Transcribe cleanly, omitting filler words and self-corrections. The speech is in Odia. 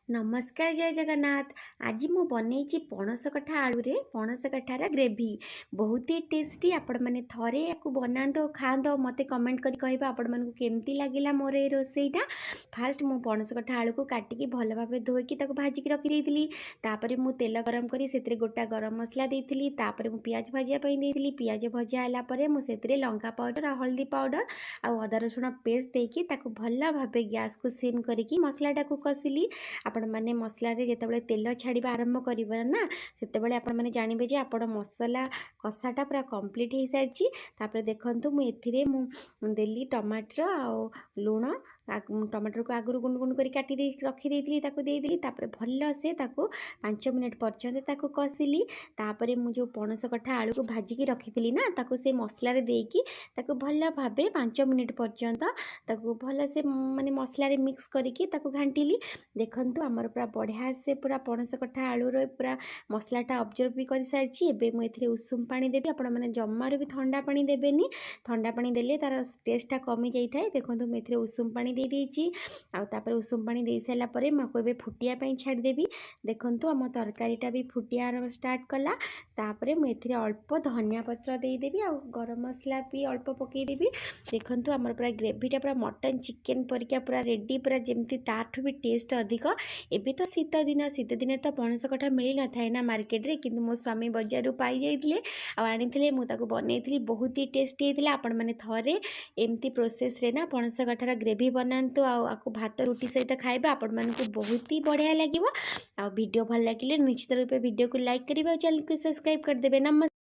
ନମସ୍କାର, ଜୟ ଜଗନ୍ନାଥ। ଆଜି ମୁଁ ବନେଇଛି ପଣସ କଠା ଆଳୁରେ ପଣସ କଠାର ଗ୍ରେଭି। ବହୁତ ହି ଟେଷ୍ଟି। ଆପଣମାନେ ଥରେ ୟାକୁ ବନାନ୍ତୁ ଆଉ ଖାଆନ୍ତୁ ଆଉ ମୋତେ କମେଣ୍ଟ କରି କହିବେ ଆପଣମାନଙ୍କୁ କେମିତି ଲାଗିଲା ମୋର ଏ ରୋଷେଇଟା। ଫାଷ୍ଟ ମୁଁ ପଣସ କଠା ଆଳୁକୁ କାଟିକି ଭଲ ଭାବେ ଧୋଇକି ତାକୁ ଭାଜିକି ରଖିଦେଇଥିଲି। ତାପରେ ମୁଁ ତେଲ ଗରମ କରି ସେଥିରେ ଗୋଟା ଗରମ ମସଲା ଦେଇଥିଲି। ତାପରେ ମୁଁ ପିଆଜ ଭାଜିବା ପାଇଁ ଦେଇଥିଲି। ପିଆଜ ଭଜା ହେଲା ପରେ ମୁଁ ସେଥିରେ ଲଙ୍କା ପାଉଡ଼ର ଆଉ ହଳଦୀ ପାଉଡ଼ର ଆଉ ଅଦା ରସୁଣ ପେଷ୍ଟ ଦେଇକି ତାକୁ ଭଲ ଭାବେ ଗ୍ୟାସ୍କୁ ସିମ୍ କରିକି ମସଲାଟାକୁ କଷିଲି। ଆପଣମାନେ ମସଲାରେ ଯେତେବେଳେ ତେଲ ଛାଡ଼ିବା ଆରମ୍ଭ କରିବ ନା, ସେତେବେଳେ ଆପଣମାନେ ଜାଣିବେ ଯେ ଆପଣ ମସଲା କଷାଟା ପୁରା କମ୍ପ୍ଲିଟ୍ ହେଇସାରିଛି। ତାପରେ ଦେଖନ୍ତୁ, ମୁଁ ଏଥିରେ ମୁଁ ଦେଲି ଟମାଟର ଆଉ ଲୁଣ। ଟମାଟରକୁ ଆଗରୁ ଗୁଣ୍ଡ ଗୁଣ୍ଡ କରି କାଟି ଦେଇ ରଖିଦେଇଥିଲି, ତାକୁ ଦେଇଦେଲି। ତାପରେ ଭଲସେ ତାକୁ 5 ମିନିଟ୍ ପର୍ଯ୍ୟନ୍ତ ତାକୁ କଷିଲି। ତାପରେ ମୁଁ ଯେଉଁ ପଣସ କଠା ଆଳୁକୁ ଭାଜିକି ରଖିଥିଲି ନା, ତାକୁ ସେ ମସଲାରେ ଦେଇକି ତାକୁ ଭଲ ଭାବେ 5 ମିନିଟ୍ ପର୍ଯ୍ୟନ୍ତ ତାକୁ ଭଲସେ ମାନେ ମସଲାରେ ମିକ୍ସ କରିକି ତାକୁ ଘାଣ୍ଟିଲି। ଦେଖନ୍ତୁ, ଆମର ପୁରା ବଢ଼ିଆ ସେ ପୁରା ପଣସ କଠା ଆଳୁର ପୁରା ମସଲାଟା ଅବଜର୍ଭ ବି କରିସାରିଛି। ଏବେ ମୁଁ ଏଥିରେ ଉଷୁମ ପାଣି ଦେବି। ଆପଣମାନେ ଜମାରୁ ବି ଥଣ୍ଡା ପାଣି ଦେବେନି। ଥଣ୍ଡା ପାଣି ଦେଲେ ତା'ର ଟେଷ୍ଟଟା କମିଯାଇଥାଏ। ଦେଖନ୍ତୁ, ମୁଁ ଏଥିରେ ଉଷୁମ ପାଣି ଦେଇଦେଇଛି। ଆଉ ତାପରେ ଉଷୁମ ପାଣି ଦେଇସାରିଲା ପରେ ମୁଁ ଆକୁ ଏବେ ଫୁଟିବା ପାଇଁ ଛାଡ଼ିଦେବି। ଦେଖନ୍ତୁ, ଆମ ତରକାରୀଟା ବି ଫୁଟିବାର ଷ୍ଟାର୍ଟ କଲା। ତାପରେ ମୁଁ ଏଥିରେ ଅଳ୍ପ ଧନିଆ ପତ୍ର ଦେଇଦେବି ଆଉ ଗରମ ମସଲା ବି ଅଳ୍ପ ପକାଇଦେବି। ଦେଖନ୍ତୁ, ଆମର ପୁରା ଗ୍ରେଭିଟା ପୁରା ମଟନ୍ ଚିକେନ୍ ପରିକା ପୁରା ରେଡ଼ି, ପୁରା ଯେମିତି ତାଠୁ ବି ଟେଷ୍ଟ ଅଧିକ। ଏବେ ତ ଶୀତ ଦିନ। ଶୀତ ଦିନରେ ତ ପଣସ କଠା ମିଳିନଥାଏ ନା ମାର୍କେଟରେ, କିନ୍ତୁ ମୋ ସ୍ୱାମୀ ବଜାରରୁ ପାଇଯାଇଥିଲେ ଆଉ ଆଣିଥିଲେ। ମୁଁ ତାକୁ ବନେଇଥିଲି, ବହୁତ ହି ଟେଷ୍ଟି ହେଇଥିଲା। ଆପଣମାନେ ଥରେ ଏମିତି ପ୍ରୋସେସ୍ରେ ନା ପଣସ କଠାର ଗ୍ରେଭି ବନାନ୍ତୁ ଆଉ ଆକୁ ଭାତ ରୁଟି ସହିତ ଖାଇବେ, ଆପଣମାନଙ୍କୁ ବହୁତ ହି ବଢ଼ିଆ ଲାଗିବ। ଆଉ ଭିଡ଼ିଓ ଭଲ ଲାଗିଲେ ନିଶ୍ଚିତ ରୂପେ ଭିଡ଼ିଓକୁ ଲାଇକ୍ କରିବେ ଆଉ ଚ୍ୟାନେଲକୁ ସବସ୍କ୍ରାଇବ୍ କରିଦେବେ। ନମସ୍କାର।